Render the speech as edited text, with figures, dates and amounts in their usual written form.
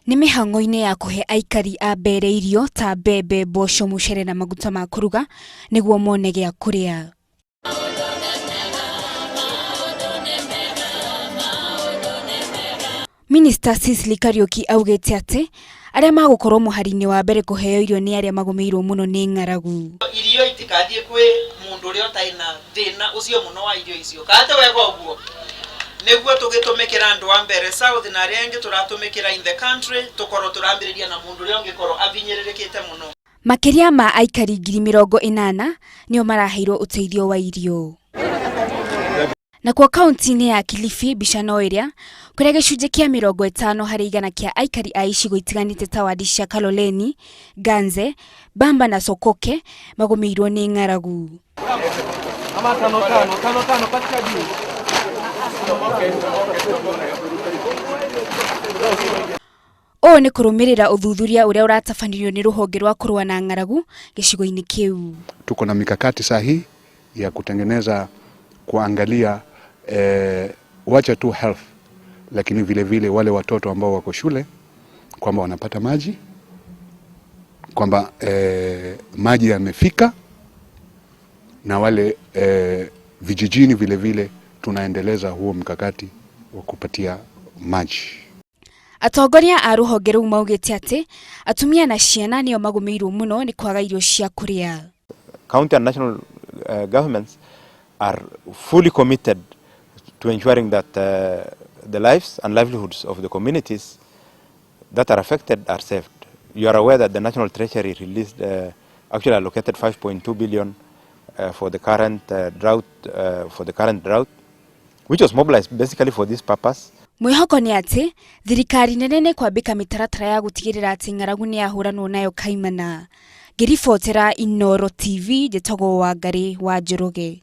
Nĩ mĩhang'o-inĩ ya kũhe aikari a Mbeere irio ta mbembe, mboco, mũcere na maguta ma kũruga nĩguo mone gĩa kũrĩa. Minista Sicily Kariũki augĩte atĩ arĩa magũkorwo mũhari-inĩ wa mbere kũheo irio nĩ arĩa magũmĩirwo mũno nĩ ng'aragu. Irio itikathiĩ kwĩ mũndũ ũrĩa ũtarĩ na thĩna ũcio mũno wa irio icio. Kana ti wega ũguo? Nĩguo tũgĩtũmĩkĩra andũ a Mbeere South na arĩa angĩ tũratũmĩkĩra in the country, tũkorwo tũrambĩrĩria na mũndũ ũrĩa ũngĩkorwo abinyĩrĩrĩkĩte mũno. Makĩria ma aikari 80,000 nĩo maraheirwo ũteithio wa irio. Nakuo kauntĩ-inĩ ya Kilifi mbica no ĩrĩa kũrĩa gĩcunjĩ kĩa 50% kĩa aikari a icigo itiganĩte ta wadi cia Kaloleni, Ganze, Bamba na Sokoke magũmĩirwo nĩ ng'aragu. Ũũ nĩ kũrũmĩrĩra ũthuthuria ũrĩa ũratabanirio nĩ rũhonge rwa kũrũa na ng'aragu gĩcigo-inĩ kĩu. Tuko na mikakati sahihi ya kutengeneza kuangalia wacha tu health, lakini vile vile wale watoto ambao wako shule kwamba wanapata maji, kwamba maji yamefika, na wale vijijini vile vile tunaendeleza huo mkakati wa kupatia maji. Atongoria a rũhonge rũu maugĩte atĩ atumia na ciana nĩo magũmĩirwo mũno nĩ kwaga irio cia kũrĩa. County and national governments are fully committed to ensuring that the lives and livelihoods of the communities that are affected are saved. You are aware that the National Treasury released, actually allocated 5.2 billion for the current drought, for the current drought, which was mobilized basically for this purpose. Mwĩhoko nĩ atĩ thirikari nene nĩ kwambĩka mĩtaratara ya gũtigĩrĩra atĩ ng'aragu nĩ yahũranwo nayo kaimana. Ngĩribotera Inooro TV njĩtagwo Wangarĩ wa Njoroge.